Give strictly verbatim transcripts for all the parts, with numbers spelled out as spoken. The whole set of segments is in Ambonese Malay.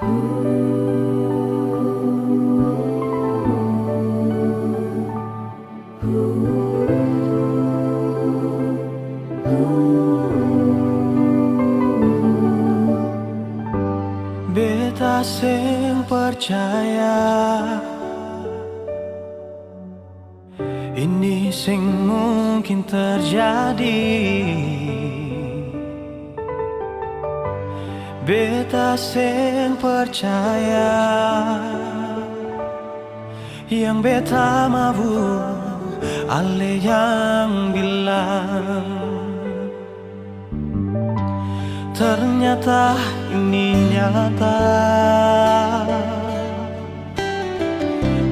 Beta seng percaya ini seng mungkin terjadi. Beta seng percaya yang beta mabu, ale yang bilang. Ternyata ini nyata.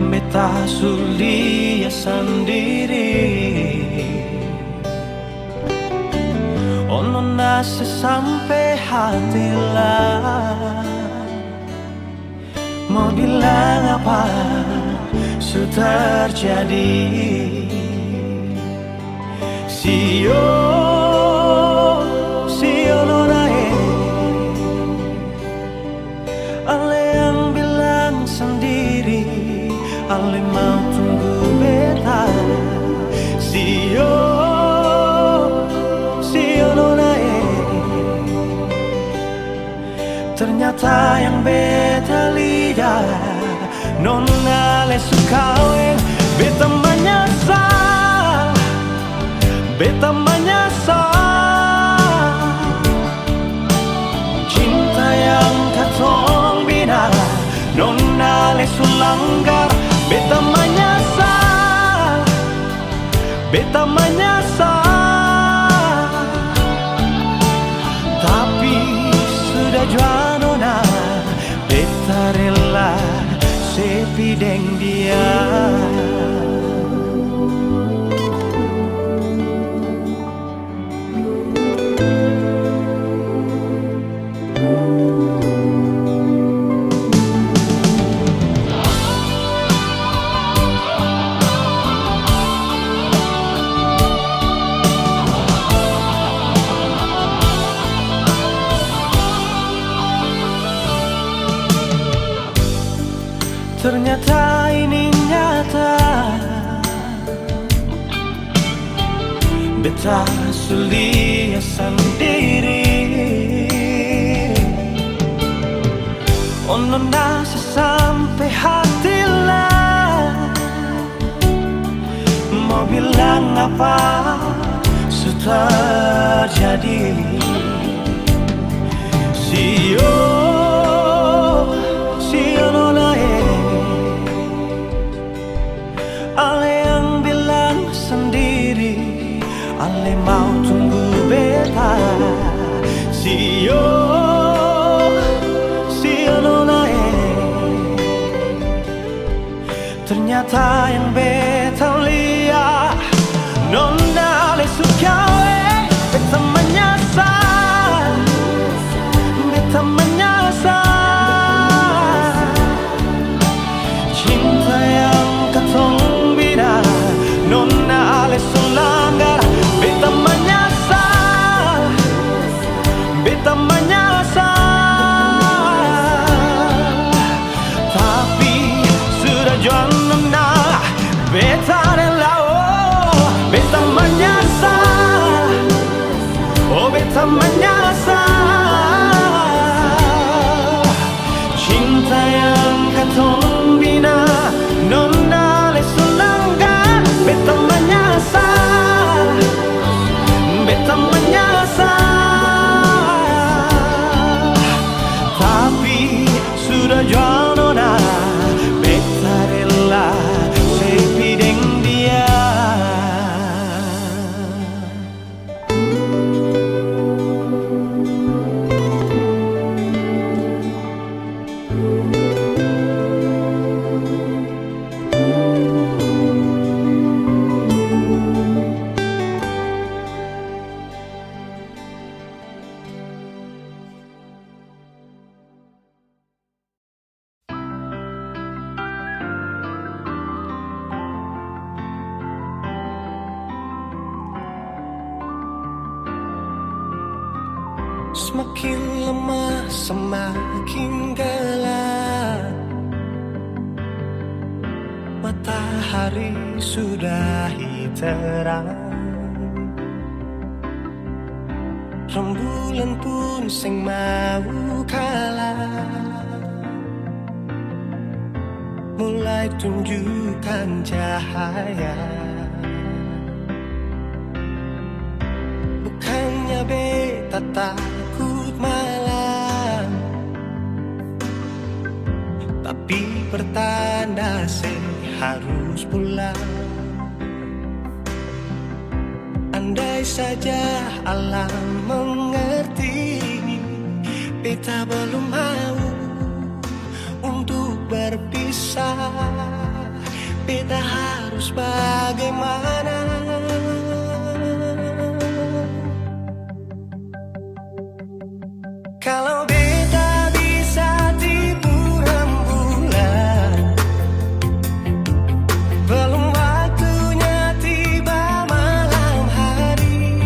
Beta su lia sandiri. Oh nona, se sampe hati la mau bilang apa su terjadi. Sio, sio nona e. Ale yang bilang sandiri, ale mau tunggu beta. Sio, sio nona e. Ternyata yang beta lia, nona le su kaweng. Beta manyasal, beta manyasal. Cinta yang katong bina, nona le su langgar. Beta manyasal, beta manyasal, tapi sudah jua nona, beta rela sepi deng dia. Ternyata ini nyata. Beta su lia sandiri. Oh nona, se sampe hati la mau bilang apa su terjadi. Sio, sio nona e. Ale yang bilang sandiri, ale mau tunggu beta. Sio, sio nona e. Ternyata yang beta lia, nona le su kaweng. Beta manyasal, beta manyasal. Cinta yang katong bina, nona ale su langgar. Beta manyasal, beta manyasal. Tapi sudah jua nona, beta rela, oh, beta manyasal. Oh, beta manyasal. Cinta yang katong bina, nona le su langgar. Beta manyasal, beta manyasal. Tapi sudah jua nona, beta rela sepi deng dia. Semakin lama semakin gelap. Hari sudah terang, rembulan pun seng mau kalah, mulai tunjukkan cahaya. Bukannya beta takut malam, tapi pertanda se harus pulang. Andai saja alam mengerti, beta belum mau untuk berpisah, beta harus bagaimana? Kalau beta bisa tipu rembulan, belum waktunya tiba malam hari.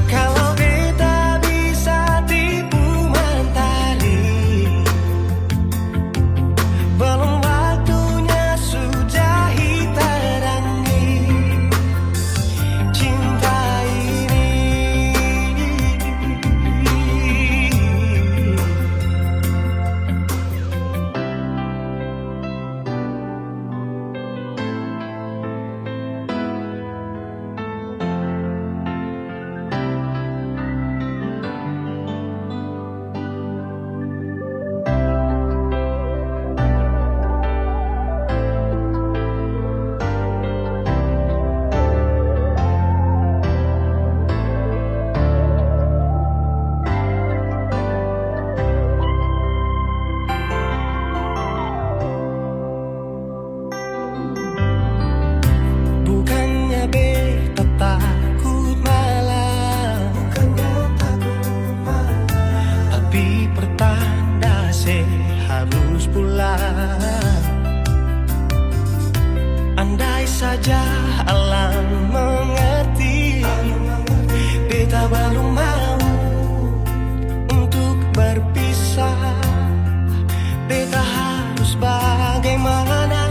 Kalau beta bisa tipu mantari, belum waktunya sudahi tarangi cinta ini. Bukannya beta takut malam, bukannya takut malam, tapi pertanda se harus pulang. Andai saja alam mengerti, beta balum mau untuk berpisah. Beta harus bagaimana?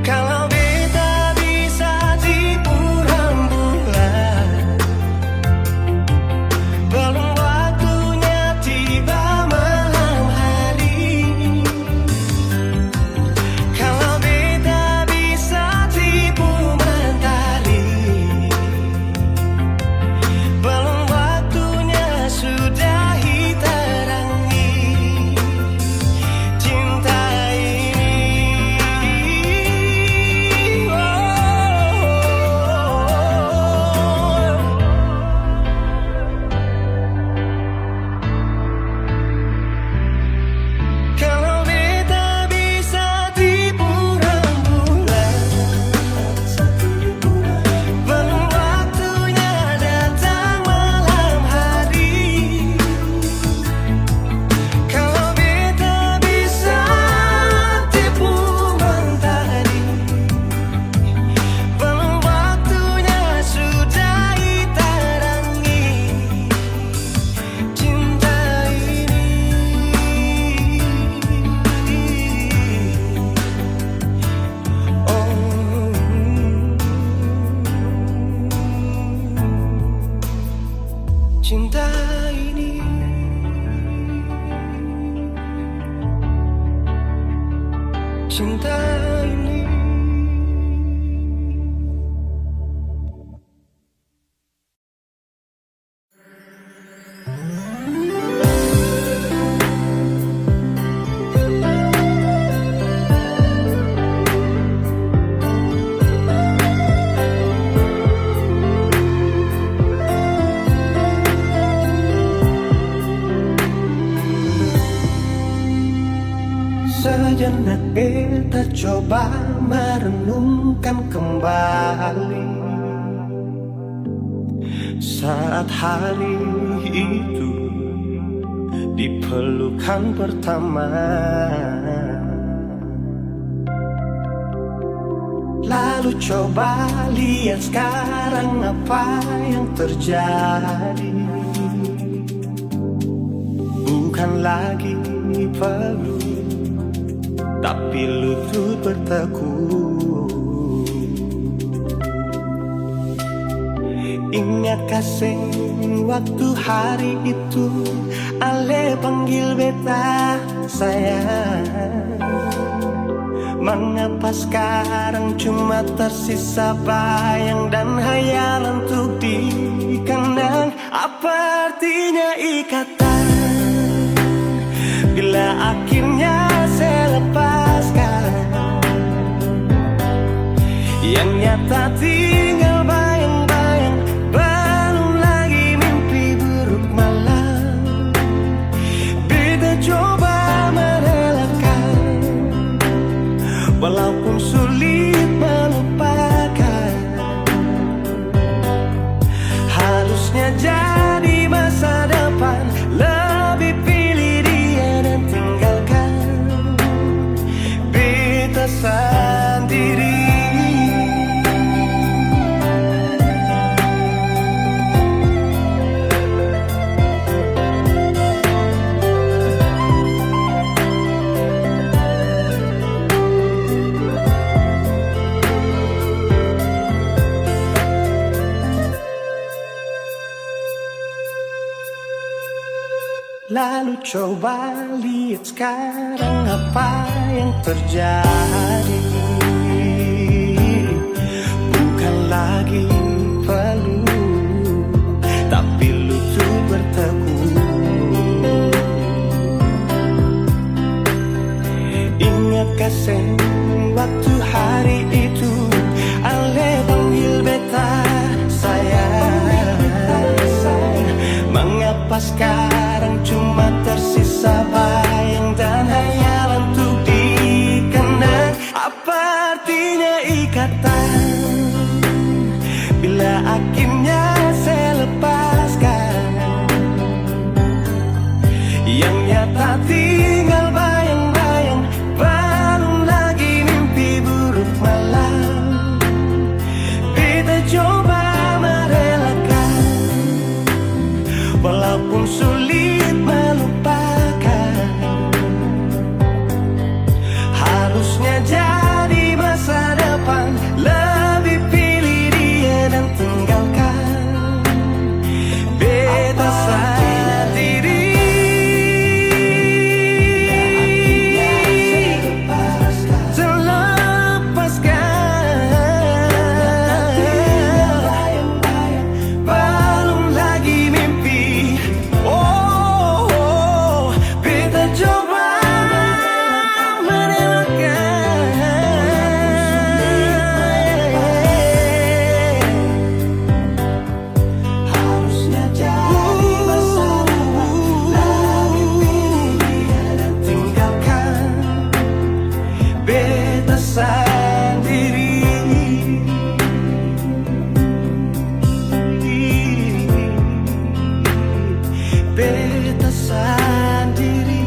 Kalau beta bisa tipu rembulan, belum waktunya tiba malam hari. Kalau beta bisa tipu mantari, belum waktunya sudahi tarangi cinta ini. Oh. Kalau beta bisa tipu rembulan, belum waktunya datang malam hari. Kalau beta bisa tipu mantari, belum waktunya sudahi tarangi cinta ini. Oh, cinta ini, cinta ini. Sejenak beta coba merenungkan kembali. Saat hari itu dipelukan pertama, lalu coba lihat sekarang apa yang terjadi. Bukan lagi peluk, Tapi lutut bertekuk. Ingat ka seng waktu hari itu, ale panggil beta sayang? Mangapa skarang cuma tersisa bayang dan hayalan untuk dikenang? Apa artinya ikatan bila akhirnya saya lepaskan? Yang nyata tinggal bayang-bayang, belum lagi mimpi buruk malam. Beta coba merelakan, walaupun sulit melupakan. Harusnya jadi masa depan, lebih pilih dia dan tinggalkan beta sandiri. Lalu coba lihat sekarang apa yang terjadi. Bukan lagi peluk, tapi lutut bertekuk. Ingat ka seng waktu hari itu, ale panggil beta sayang? Mangapa skarang cuma tersisa bayang dan hayalan untuk dikenang? Apa artinya ikatan bila akhirnya saya lepaskan? Yang nyata tinggal bayang-bayang, belum lagi mimpi buruk malam. Beta coba merelakan, walaupun sulit melupakan. Harusnya jadi masa depan, lebih pilih dia dan tinggalkan beta sandiri. Terlepaskan. Balum lagi mimpi. Oh, oh, beta coba merelakan. Harusnya jadi masalah, tapi pilih dia dan tinggalkan beta sandiri. Beta sandiri.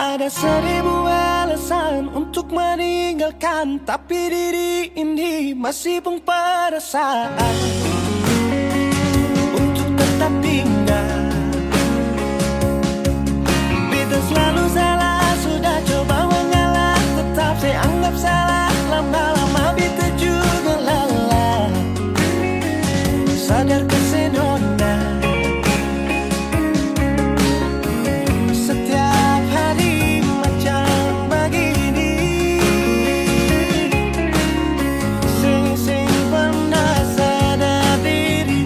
Ada seribu alasan untuk meninggalkan, tapi diri ini masih pung perasaan untuk tetap tinggal. Beta selalu salah, sudah coba mengalah, tetap se anggap salah. Lama-lama beta juga lelah, sadar ka se nona? Setiap hari macam bagini, seng, seng pernah sadar diri.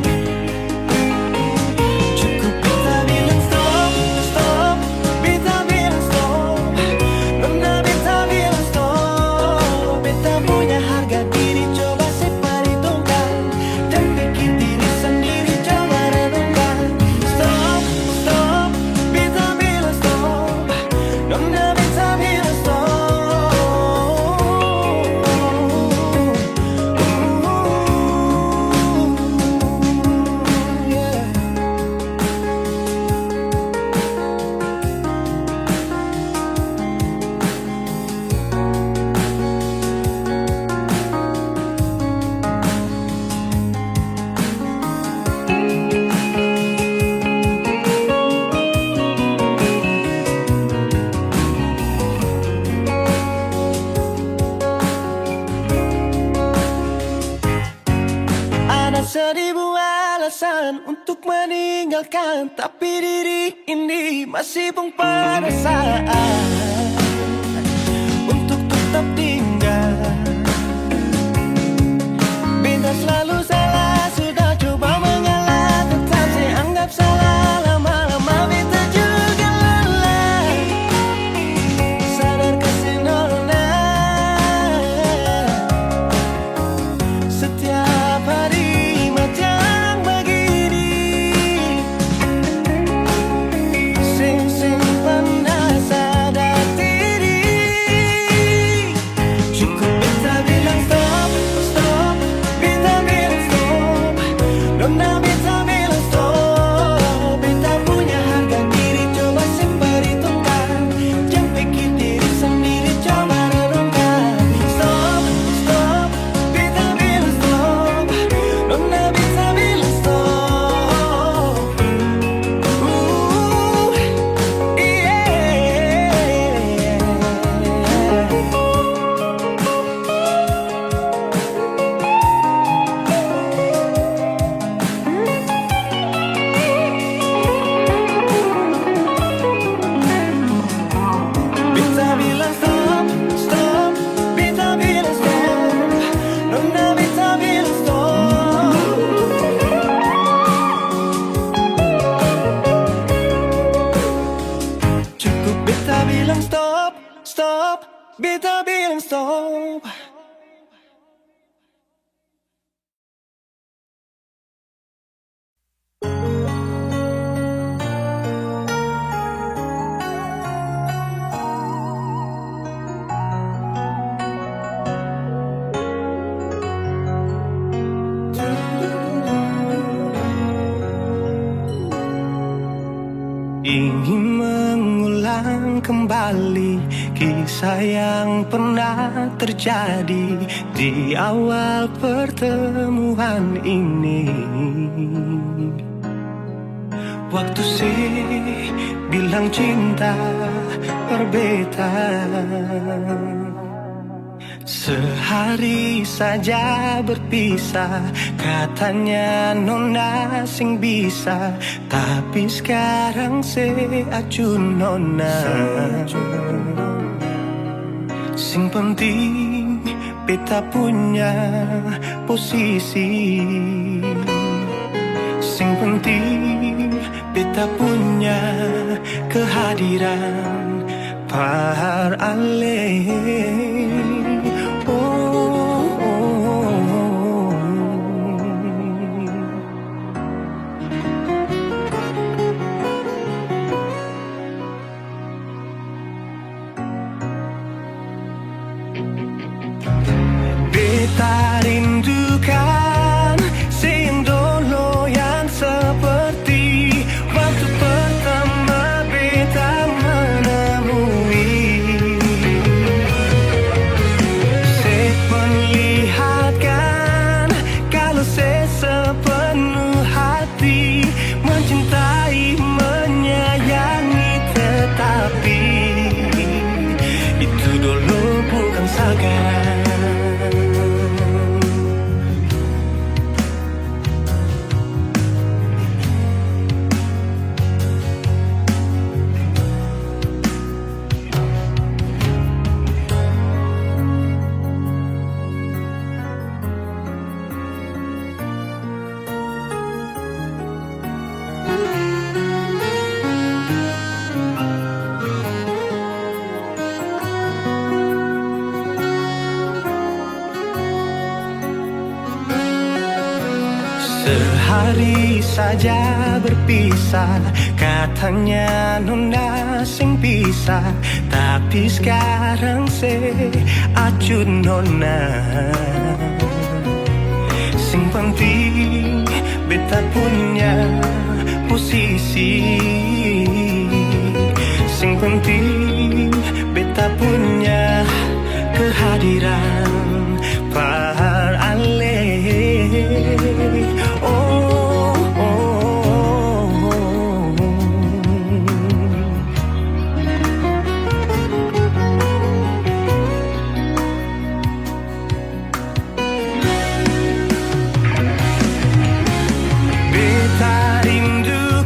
Tapi diri ini masih pung perasaan untuk tetap tinggal. Beta selalu salah, sudah coba mengalah, tetap se anggap salah. Lama-lama beta juga lelah. Sadar kasi nona. Setiap hari macam bagini. Seng, seng pernah sadar diri. Cukup beta bilang stop, stop, beta bilang stop. Nona beta bilang stop. Beta punya harga diri coba seng perhitungkan. Jang pikir diri sandiri, coba renungkan. Stop, stop, beta bilang stop. Nona beta bilang stop. Uh, yeah. Beta bilang stop, stop, beta bilang stop, nona beta bilang stop. Cukup beta bilang stop, stop, beta bilang stop. Ingin mengulang kembali kisah yang pernah terjadi di awal pertemuan ini. Waktu se bilang cinta par beta. Sehari saja berpisah, katanya nona seng bisa. Tapi skarang se acu nona. Seng penting beta punya posisi, seng penting beta punya kehadiran par ale. Oh, oh, oh, oh. Beta rindukan seng dolo yang seperti waktu pertama beta menemui. Se perlihatkan kalu se sepenuh hati mencintai, menyayangi, tetapi itu dulu bukan sekarang. Sehari saja berpisah, katanya nona seng bisa, tapi skarang se acut nona. Seng penting beta punya posisi, seng penting beta punya kehadiran par ale. Oh, oh, oh, oh. Beta rindu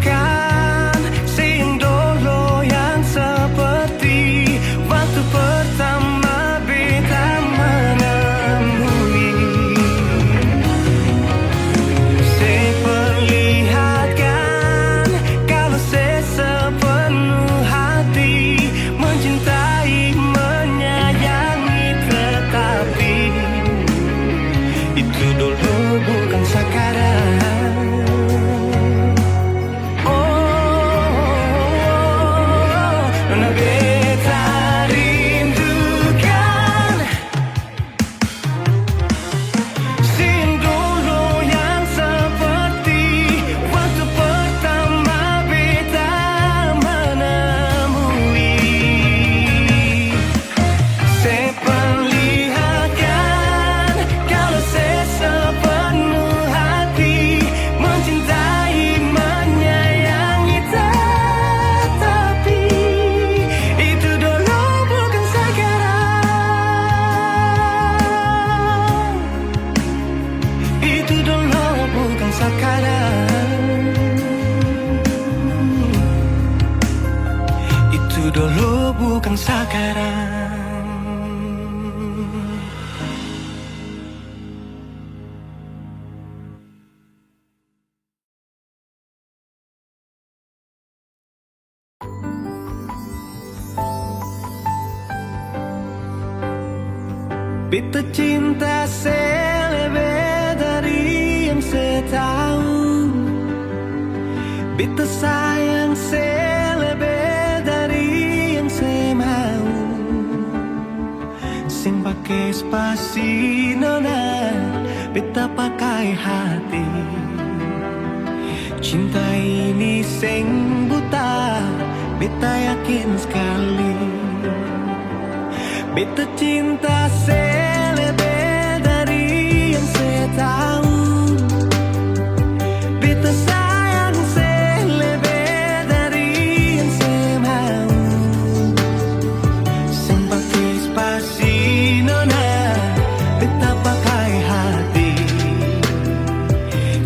Dolo bukang sakarang. Beta cinta se lebe dari yang se tau. Beta sayang se lebe dari yang se mau. Seng pake spasi nona, beta pakai hati. Cinta ini seng buta, beta yakin skali. Beta cinta se lebe dari yang se tau. Beta sayang se lebe dari yang se mau. Seng pake spasi nona, beta pakai hati.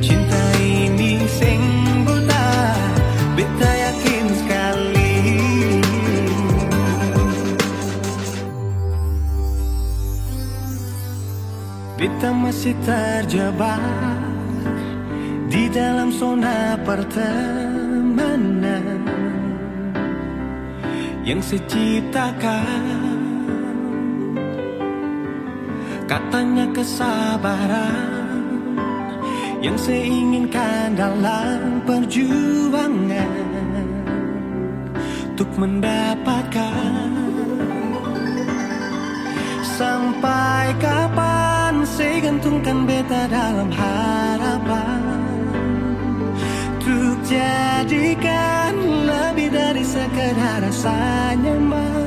Cinta ini seng buta, beta yakin skali. Beta masih terjebak di dalam zona pertemanan yang se ciptakan. Katanya kesabaran yang se inginkan dalam perjuangan untuk mendapatkan. Sampai kapan se gantungkan beta dalam harapan untuk jadikan lebih dari sekedar rasa nyaman.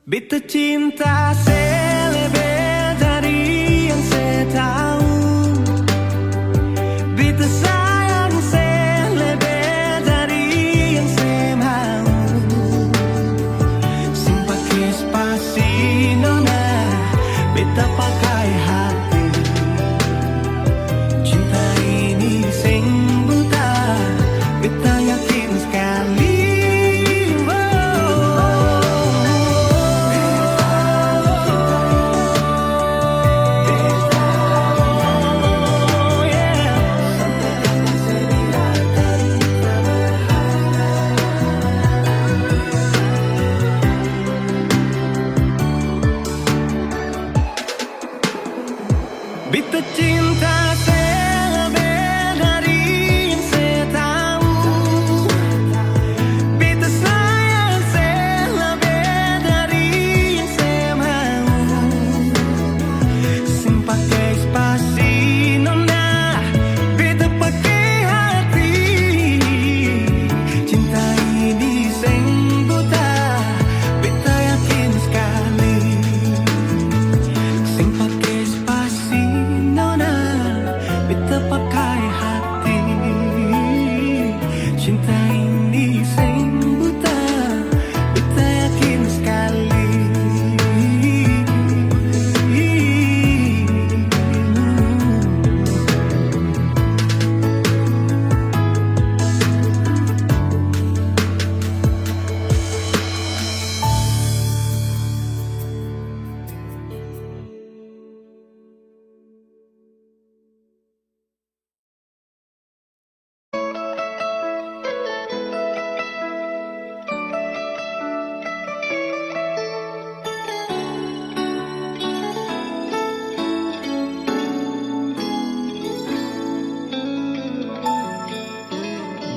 Beta cinta se lebe dari yang se tau. Beta sayang se lebe dari yang se mau. Seng pake spasi nona, beta pakai hati. Cinta ini seng buta, beta yakin skali. Beta cinta se lebe dari yang se tau. Beta sayang se lebe dari yang se mau. Seng pake spasi nona, beta pake hati. Cinta ini seng buta, beta yakin skali. Seng pake spasi nona, beta pakai hati. Cinta ini seng buta, beta yakin skali.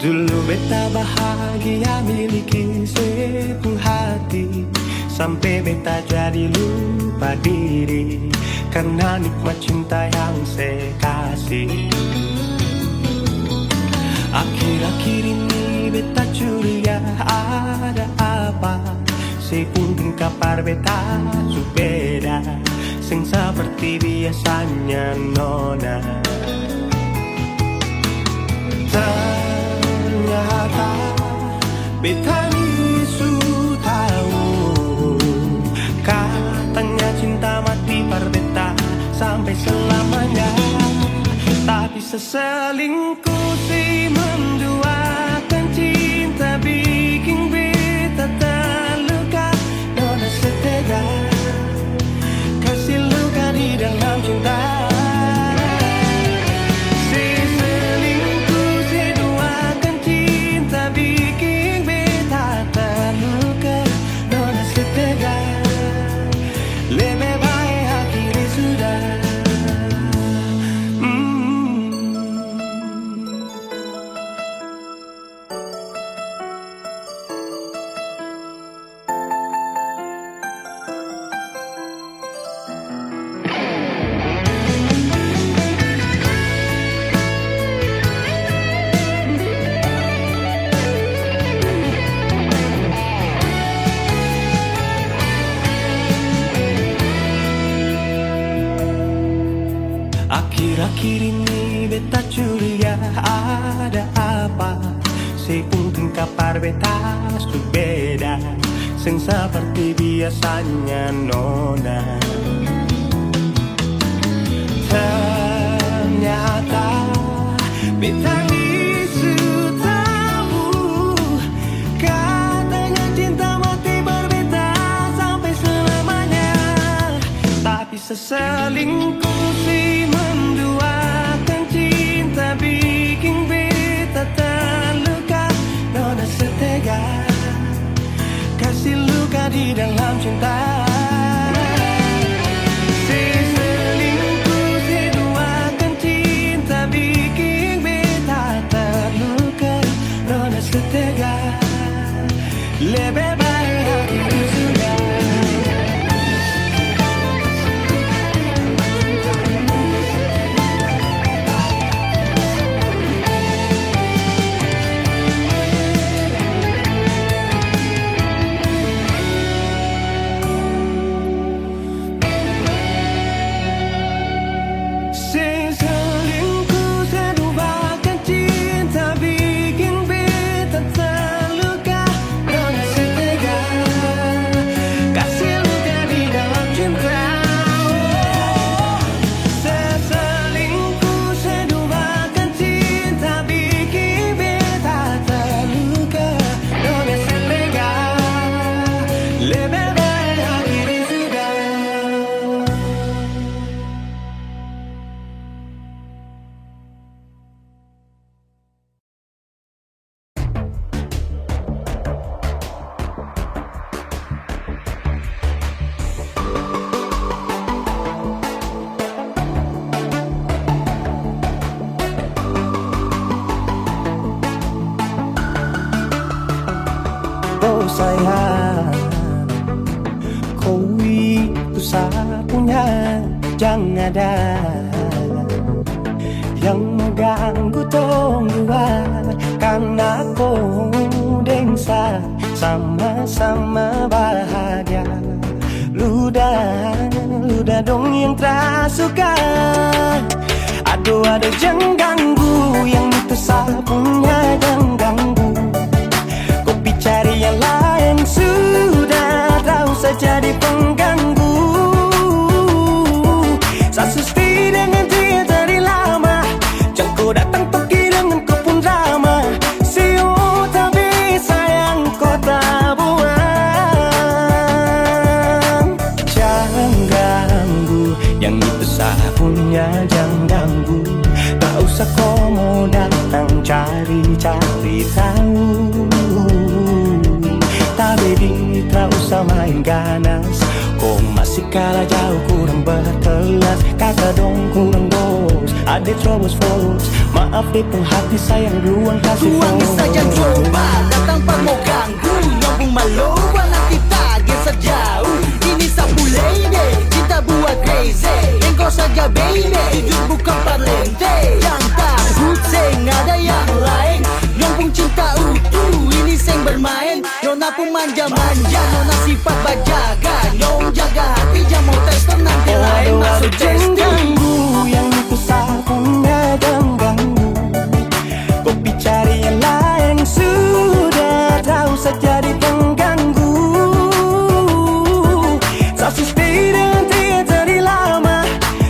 Dulu beta bahagia miliki se pung hati, sampe beta jadi lupa diri karna nikmat cinta yang se kasi. Akhir-akhir ini beta curiga ada apa, se pung tingkah par beta su beda, seng seperti biasanya nona. Ternyata beta ni su tau, katanya cinta mati par beta sampe selamanya. Tapi seselingkuh si mendua, Ini beta curiga ada apa, se pung tingkah par beta su beda, seng seperti biasanya nona. Ternyata beta ni su tau, katanya cinta mati par beta sampai selamanya. Tapi seselingkuh si menduakan cinta biking beta terluka. Nona setega kasi luka di dalam cinta. Seselingkuh seduakan cinta biking beta terluka. Nona setega. Lebe bae hati sudah. Seng selingkuh, seduakan cinta biking beta terluka. Nona setega kasi luka di dalam cinta. Seselingkuh, seduakan cinta biking beta terluka. Nona setega, lebe bae akhiri sudah. Oh sayang, ko itu sa punya, jang ada yang mo ganggu tong dua, karna ko deng sa sama-sama bahagia. Luda, luda dong yang tra suka. Aduh, aduh, jang ganggu, yang itu sa punya, jang ganggu. Ko pi cari yang laeng sudah, tra usah jadi pengganggu. Sa su stay dengan dia dari lama, jang ko datang toki dengan ko pung drama. Si ota be sayang kota buang. Jang ganggu, yang itu sa punya, jang ganggu. Tak usah ko mo datang cari-cari tahu. Tabedi, tak usah main ganas. Ko masih kalah jauh, kurang berkelas. Kata dong kurang bos, ade terobos fokus. Maaf, de pung hati sayang duluan kasih. Tuang fokus saja coba datang par mo ganggu. Nyambung maloba nanti ta geser jauh. Ini sa pung lady, cinta buat crazy. Engkau saja baby, jujur bukan parlente. Jang takut, seng ada yang lain. Nyambung cinta utuh, ini seng bermain. Nona pung manja-manja, nona sifat bajaga. Nyong jaga hati, jang mo testor nanti laeng maso testing. Jang ganggu, yang itu sa punya, jang ganggu. Ko pi cari yang laeng sudah, tak usah jadi pengganggu. Sa su stay dengan dia dari lama.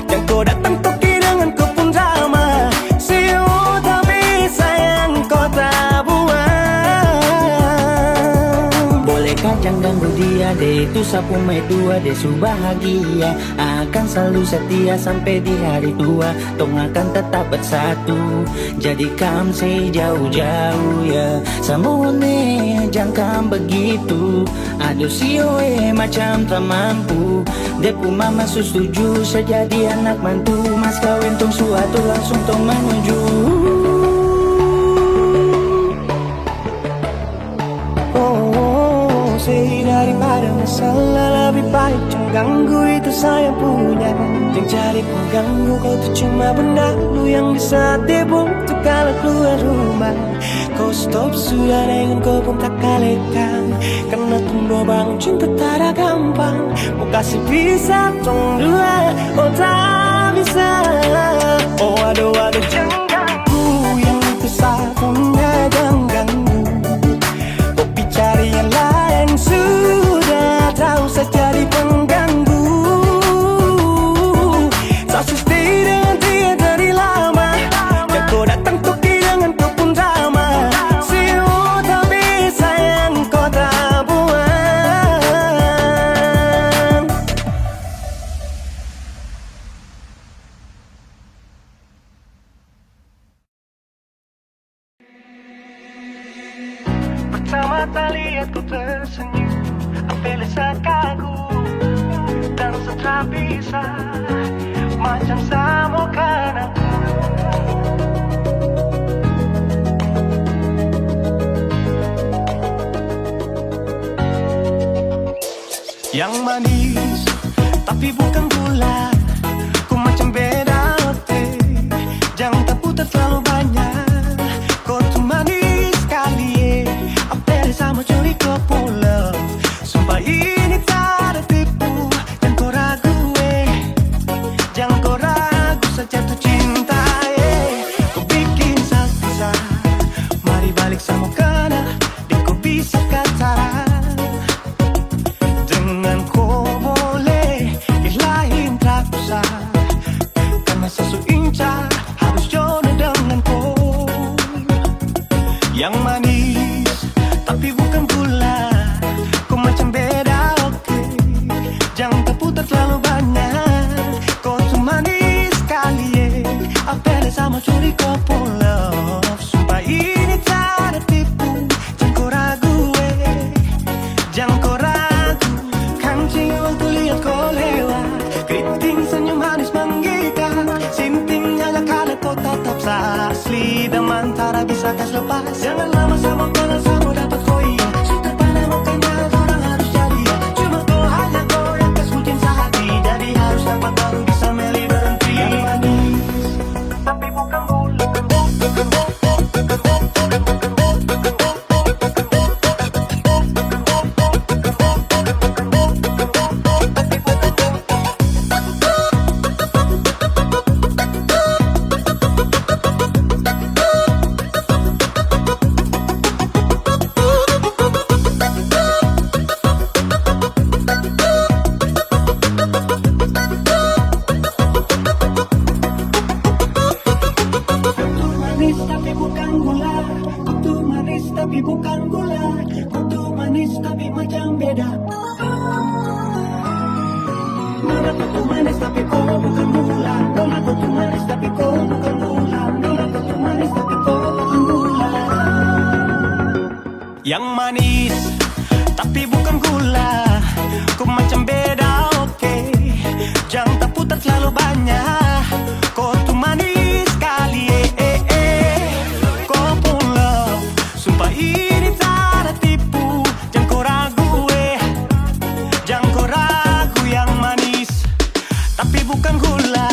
Jang ko datang toki dengan ko pung drama. Si ota be sayang kota buang. Boleh ka jang ganggu dia, de itu sa pung maitua, de su bahagia. Akan selalu setia sampe di hari tua. Tong akan tetap bersatu. Jadi kam sei jauh-jauh ya. Samone jang kam begitu. Aduh, si oe macam tra mampu. De pu mama su setuju sa jadi anak mantu. Mas kaweng tong su atur, langsung tong manuju. Oh, sei daripada masalah, lebih baik jang ganggu itu saya punya. Jang cari pengganggu, kau tu cuma benda lu yang bisa tebong tu kalau keluar rumah. Kau stop sudah dengan kau pun tak kalekang. Karena tong dua bangun cinta tada gampang. Mo kasi pisah tong dua, oh tak bisa. Oh Jang ganggu yang itu sa punya, jang ganggu. Ko pi cari yang laeng sudah, tau sa jadi pengganggu. Sa su stay dengan dia dari lama. Jang ko datang toki dengan ko pung drama. Semua tak bisa yang ko ta buang. Pertama taliat ko tersenyum, Apele sa kagum, dan sa tra bisa, macam sa mo kanal. Yang manis, tapi bukan gula. Ko macam beda, oke. Jang taputar terlalu banyak. Ko tu manis skali, eh. Apele sa mo curi ko pung love. Sumpah ini tada tipu. Jang ko ragu, eh. Jang ko ragu, sa jatuh cinta, eh. Ko bikin sa kisah. Mari balik sa mo kanal. Deng ko bisa ka cara. Dengan ko boleh, yang lain tak usah. Karna sa su incar, harus jodoh dengan ko. Yang manis, tapi bukan gula. Ko macam beda, oke. Jang taputar terlalu banyak. Ko su manis skali, eh. Apele sa mo curi ko pung love. Sumpah ini tada tipu. Jang ko ragu, eh. Jang ko ragu. Kancing waktu liat ko lewat. Keriting senyum manis menggigit. Sinting nyalah kala ko tatap sa asli. Damantara bisa kas lepas. Jangan lama sa mo kanal sa mo dapat ko, iya. Su terpana makanya torang harus jadi, iya. Cuma ko hanya ko yang kas bucin sahati. Jadi harus dapat baru bisa meli berhenti. Yang manis. Tapi bukan gula. Kutu manis tapi bukan gula. Kutu manis tapi bukan gula. Kutu manis tapi macam beda. Nona kutu manis tapi ko bukan gula. Nona kutu manis tapi ko bukan gula. Nona kutu manis tapi ko bukan gula. Yang manis, tapi bukan gula. Ko macam beda, oke. Jang taputar terlalu banyak. Ko tu manis skali, eh, eh, eh. Ko pung love, sumpah ini tada tipu. Jang ko ragu, eh. Jang ko ragu yang manis. Tapi bukan gula,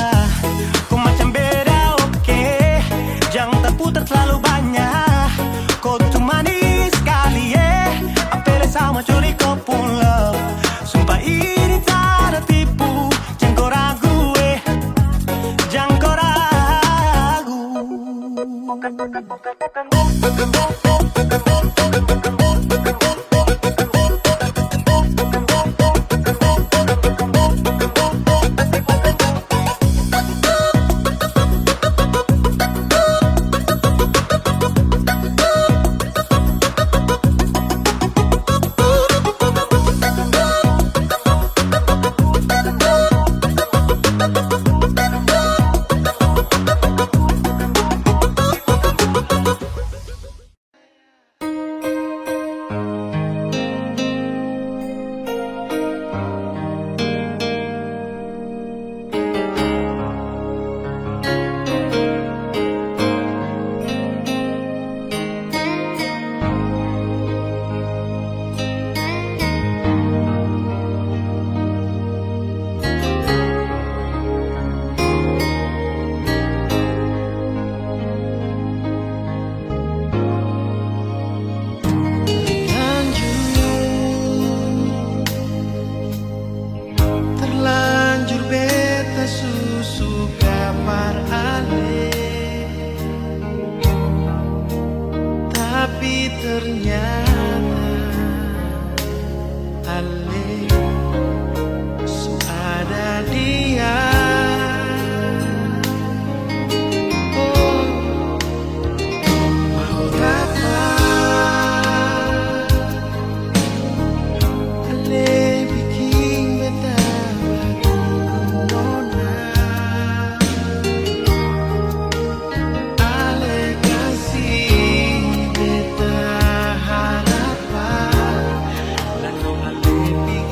ko macam beda, oke. Jang taputar terlalu banyak, ko tu manis skali, eh. Apele sa mo curi ko pung love. Sumpah ini tada tipu, jang ko ragu, eh. Jang ko ragu. Tapi ternyata ale su ada dia. Oh, mau kapa ale biking beta baku nona? Ale kasi beta harapan, lalu ale biking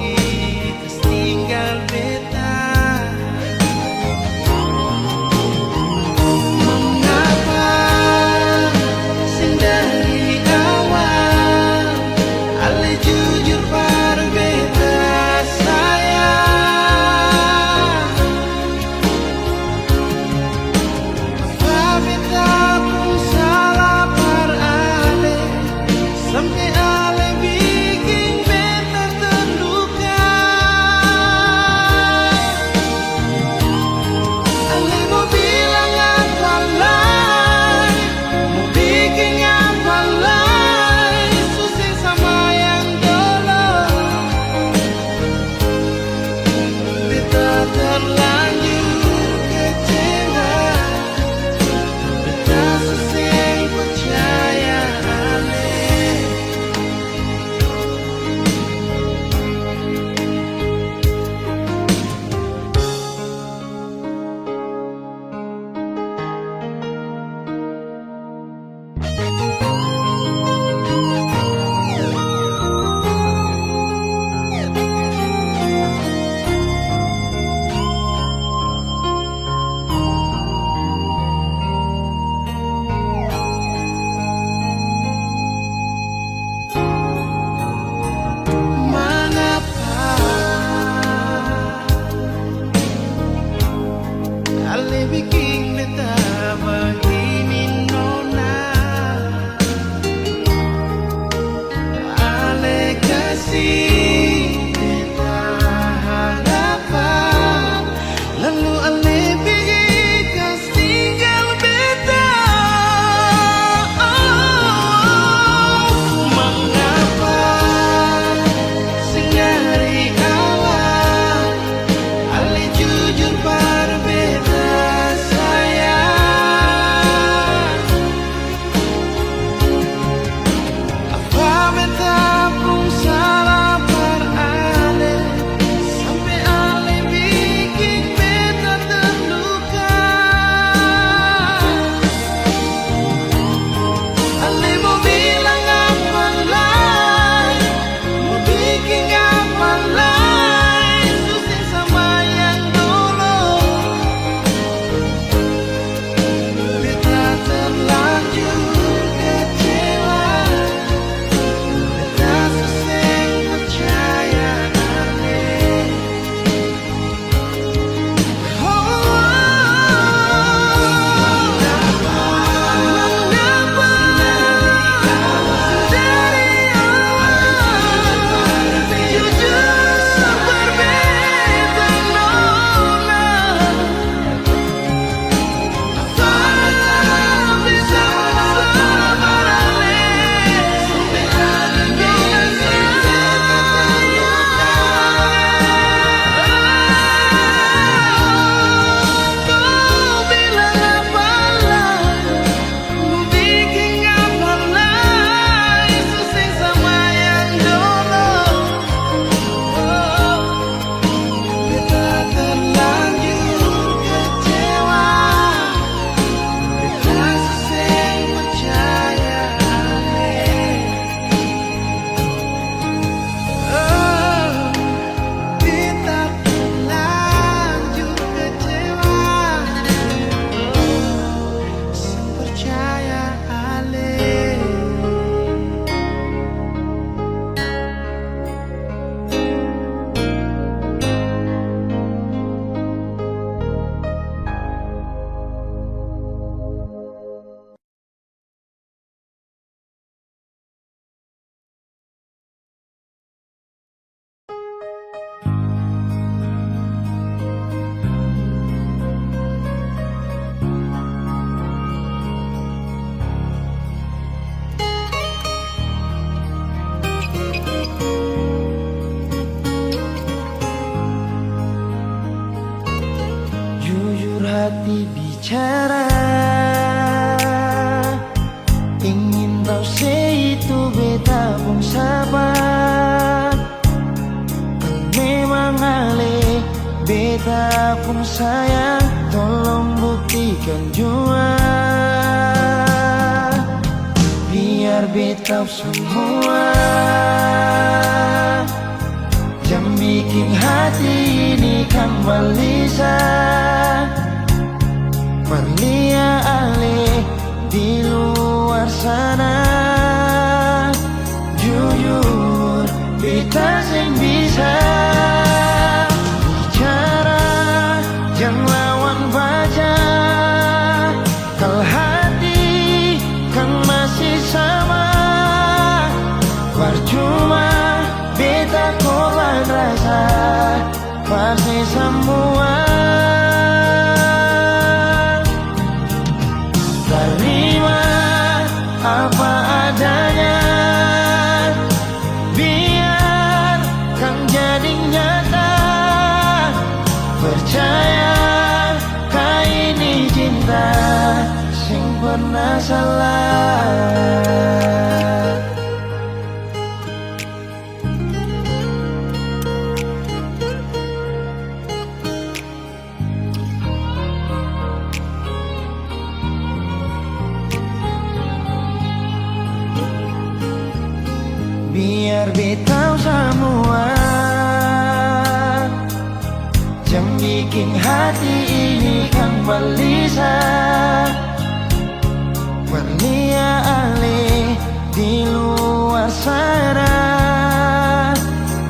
Cara ingin tau se itu beta pung sabar. Memang ale beta pung sayang, tolong buktikan jua. Biar beta samua. Jang biking hati ini kang balisa. Parlia ale di luar sana. Jujur, beta seng bisa bicara jang lawan baca. Kal hati kan masih sama, parcuma beta korban rasa, pasti samua. Tarima apa adanya, biar kan jadi nyata. Percaya ka ini cinta seng pernah salah. Biar beta samua. Jang biking hati ini kang balisa. Parlia ale di luar sana.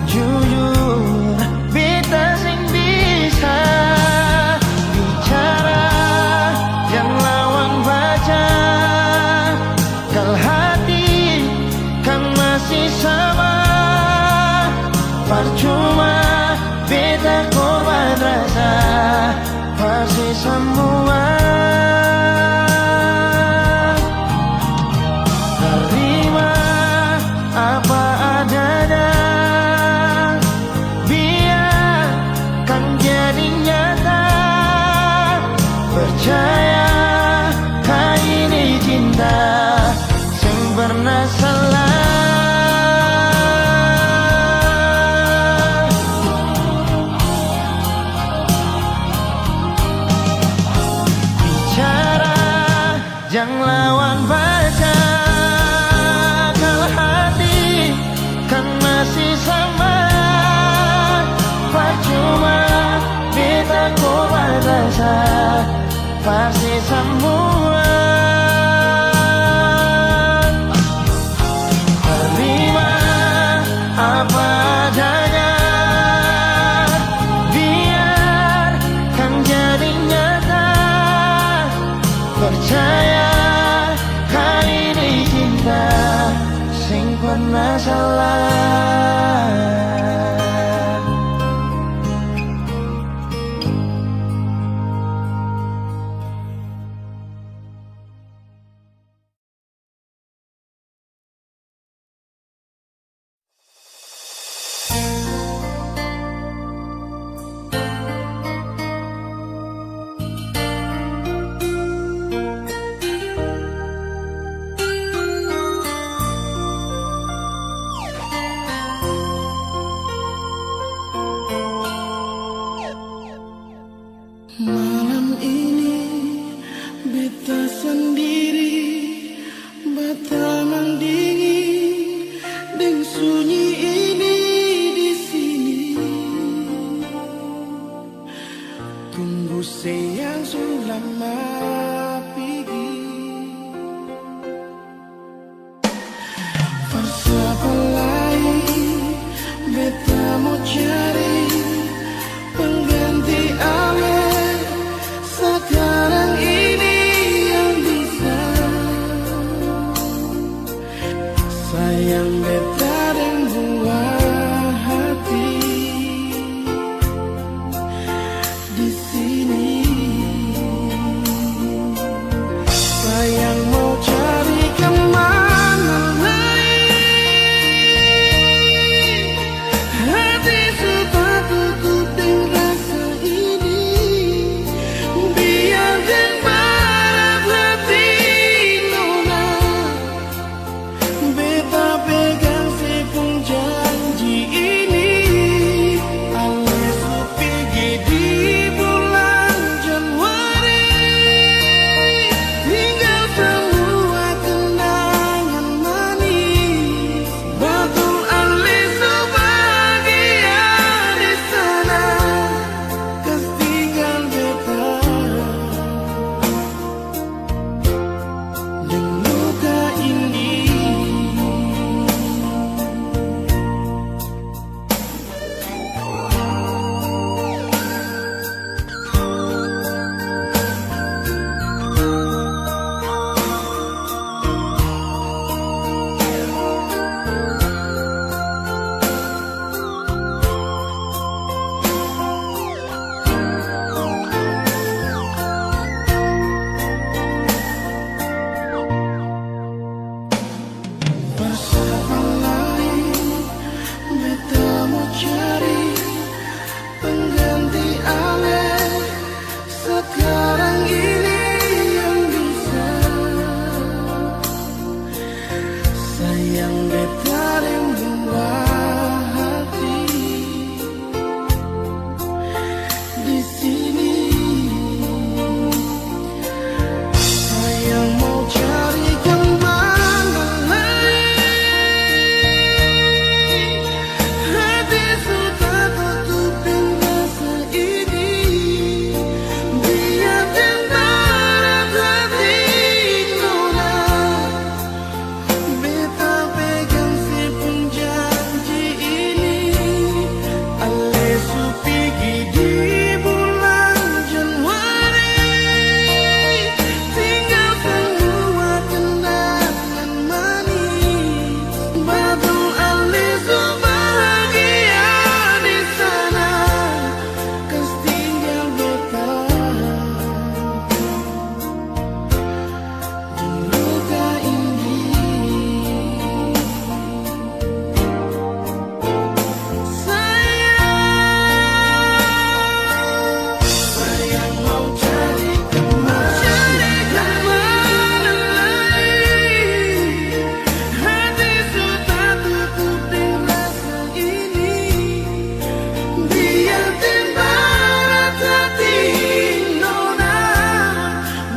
Jujur, beta seng bisa bicara jang lawan baca. Kal hati kan masih sama, parcuma beta korban rasa, pasti samua. Tarima apa adanya, biar kan jadi nyata. Percaya ka ini cinta seng pernah salah. Bicara jang lawan baca, kal hati kan masih sama. Parcuma beta korban rasa, pasti samua. Tarima apa adanya, biar kan jadi nyata. Percaya ka ini cinta seng pernah salah. Malam ini beta sandiri, batamang dingin deng sunyi ini di sini. Tunggu se yang su lama pigi. Par sapa lai beta mo cari pengganti ale, sakarang ini yang bisa sayang beta deng buah hati. Di sini. Sayang mau cari kamana lai? Hati su tatutup deng rasa ini. Biar deng Par sapa lai beta mo cari pengganti ale, sekarang ini yang bisa sayang beta deng buah hati. Di sini. Sayang mau cari kemana lai? Hati su tatutup deng rasa ini. Biar deng berat hati nona. Beta pegang se pung janji ini, ale su pigi di bulan Januari, tinggal samua kenangan manis. Batul ale su bahagia di sana, kas tinggal beta. Ini, biar deng berat hati nona,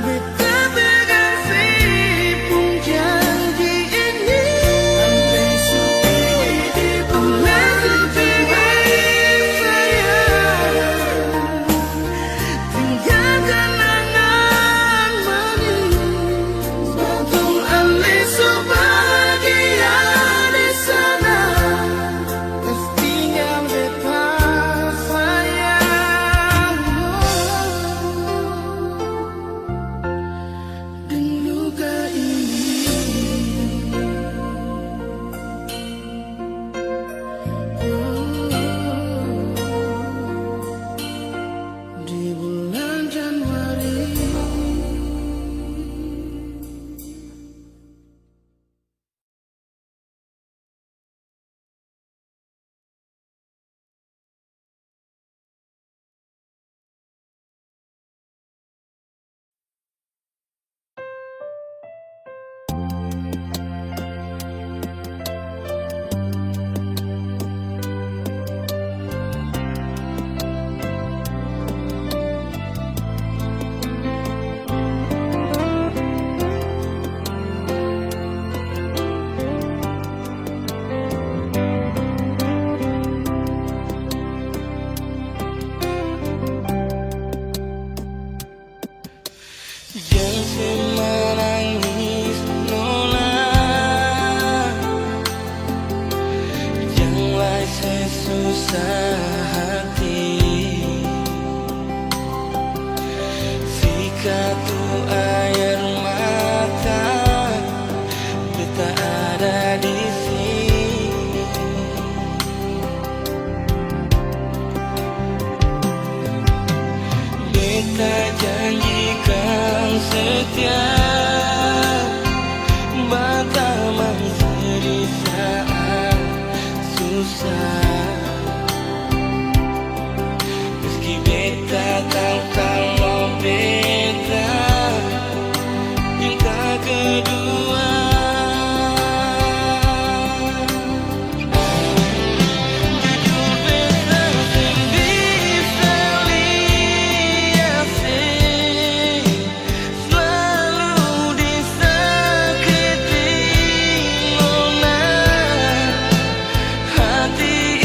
beta pegang se pung janji ini. Andai su pigi di bulan Februari, sayang, tinggal kenangan manis. Batul ale su bahagia di sana. Kas tinggal beta sayang deng luka ini. Di bulan Januari. Jang se manangis nona, jang lai se susah hati. Sikat tu aer mata, beta ada di sini. Beta janjikan setia, batamang sedih saat susah. Meski beta tau kalo beta cinta kedua. Jujur beta seng bisa lia se slalu disakiti nona. Hati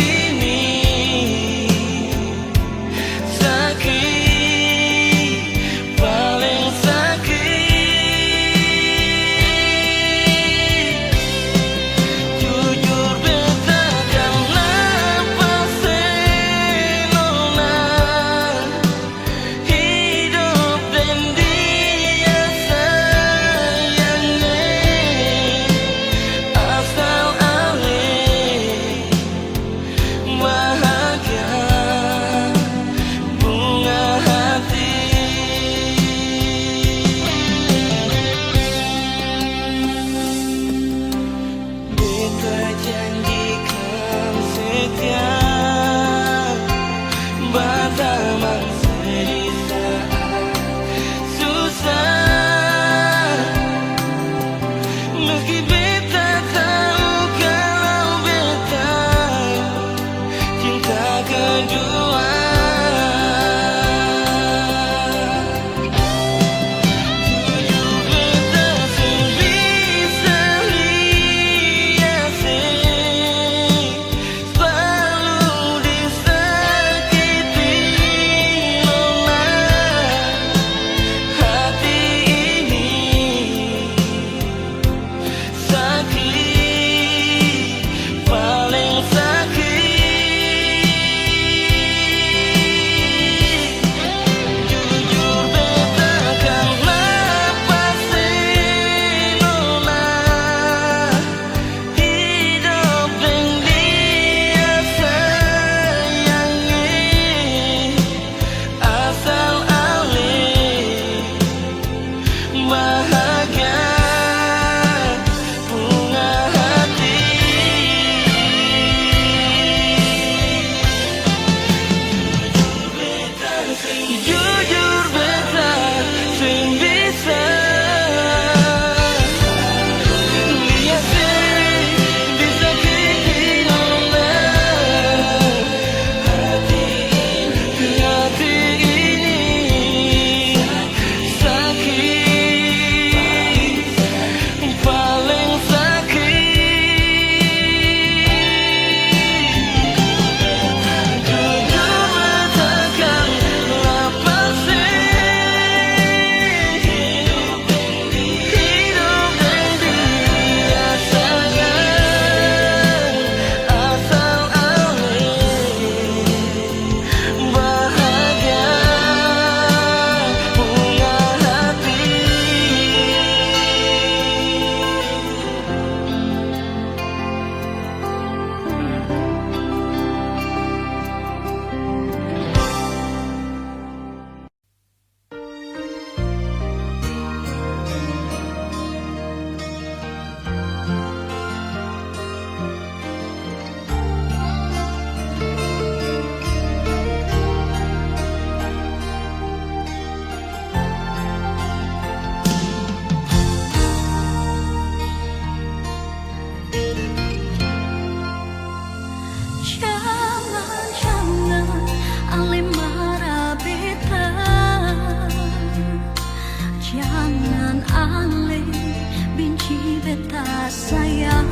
Sayang,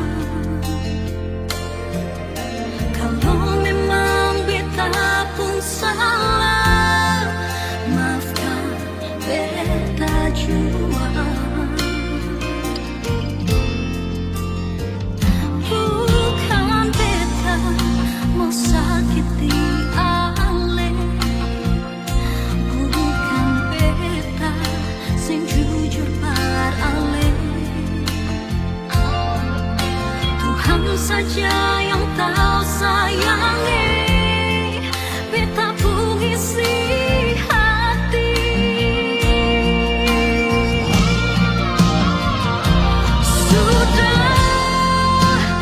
kalo memang beta pung salah, maafkan beta jua. Bukan beta mau sakiti ale, bukan beta seng jujur par ale. Tuhan saja yang tau sayang, eh, beta pung isi hati. Sudah,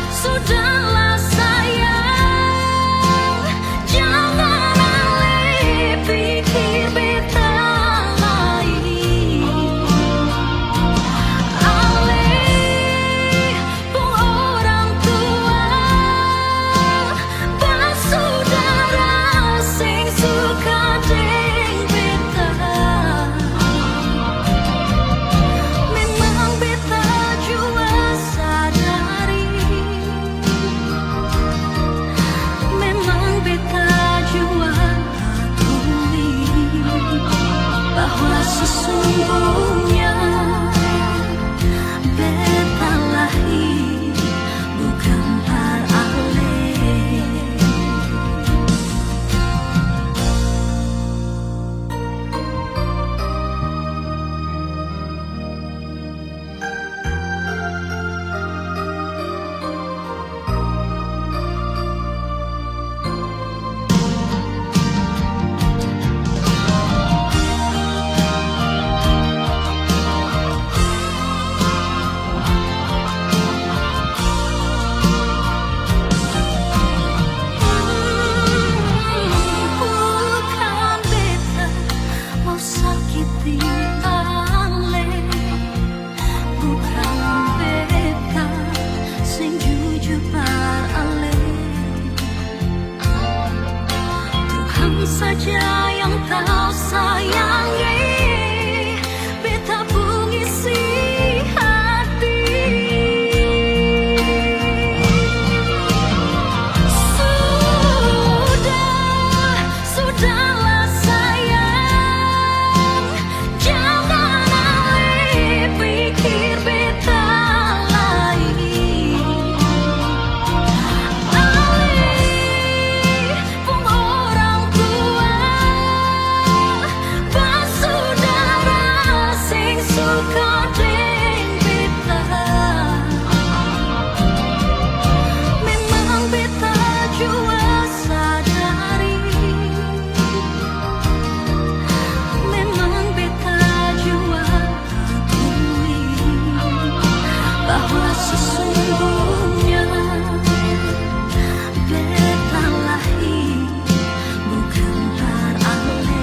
sudahlah sayang, jangan ale pikir beta lai. Ale pung orang tua, basudara seng suka deng beta. Memang beta jua sadari, memang beta jua akui bahwa sesungguhnya beta lahir bukan par ale. Bukan beta mau sakiti ale, bukan beta seng jujur par ale. Tuhan saja yang tau sayang, eh, beta pung isi hati. Sudah, sudahlah sayang, jangan ale pikir beta lai. Ale pung orang tua, basudara seng suka deng beta. Memang beta jua sadari, memang beta jua akui bahwa sesungguhnya beta lahir bukan par ale.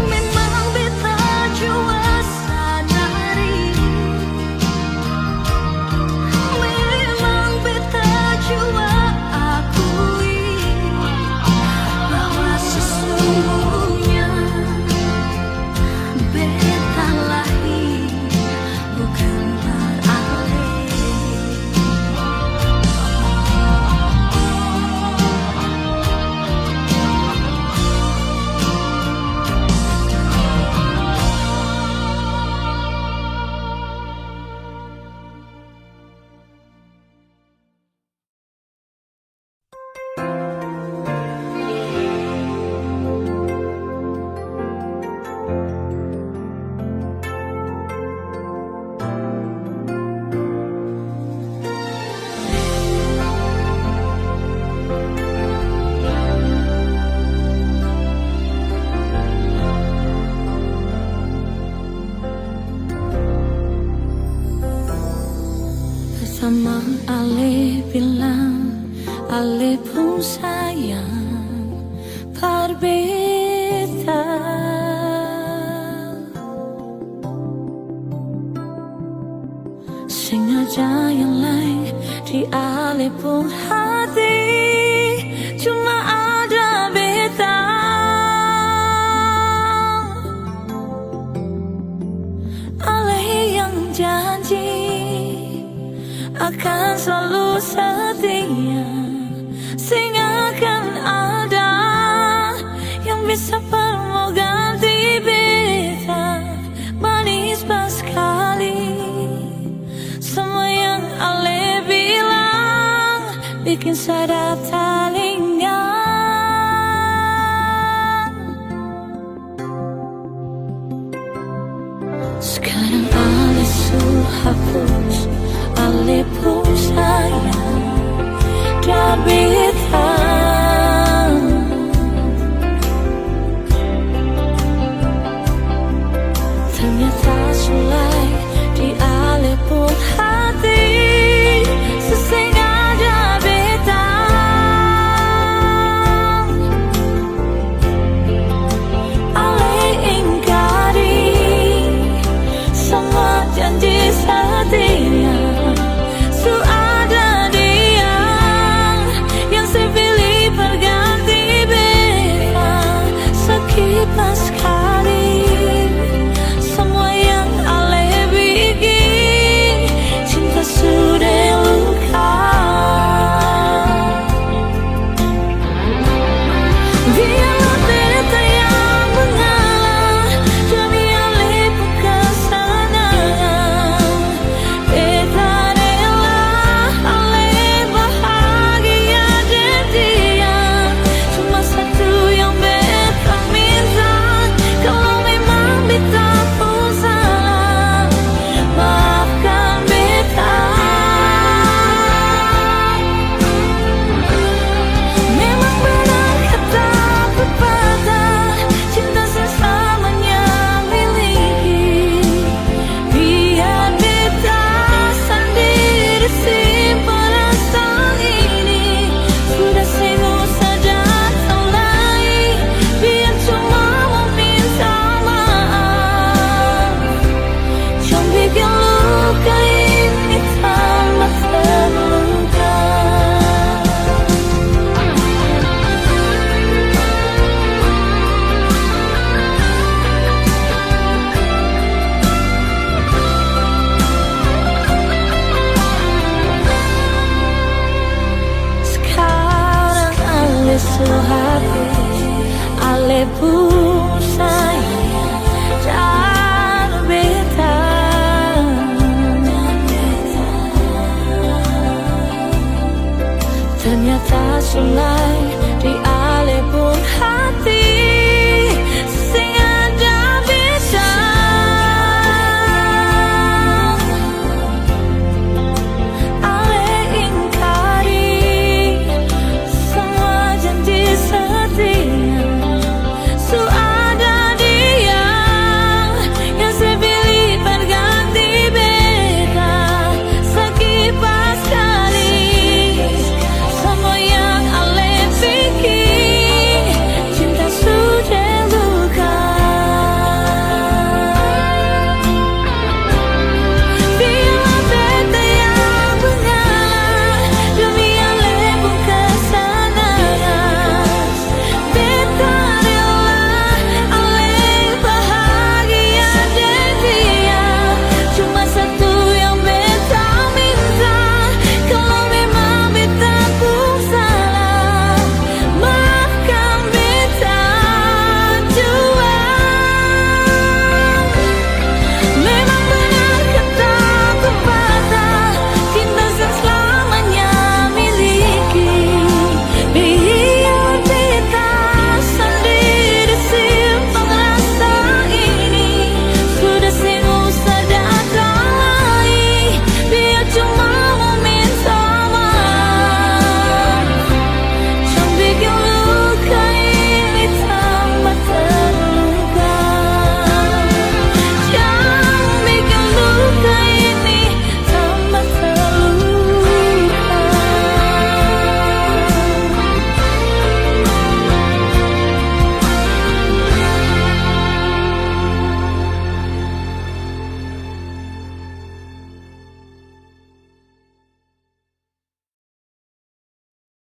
Memang beta jua sadari, memang beta jua akui bahwa sesungguhnya beta lahir bukan par ale. Samang ale bilang ale pung sayang par beta, seng ada yang lain di ale pung hati, cuma ada beta. Akan selalu setia, seng akan ada yang bisa par mo ganti beta. Manis paskali, samua yang ale bilang biking sadap talinga. Skarang ale su hapus ale pung sayang dari beta. Ternyata su lai di ale pung hati, su seng ada beta. Ale ingkari samua janji setia, su ada dia yang se pilih par ganti beta. Saki paskali, samua yang ale biking, cinta su deng luka. Biarlah beta yang mengalah demi ale pung kesenangan. Beta rela ale bahagia deng dia. Cuma satu yang beta minta, kalo memang beta pung salah, maafkan beta. Memang benar kata pepatah, cinta sesama yang miliki. Biar beta sandiri simpan rasa ini, sudah seng usah datang lai, biar cuma mo minta maaf. Jang biking luka ini tambah terluka. Skarang ale su hapus ale pung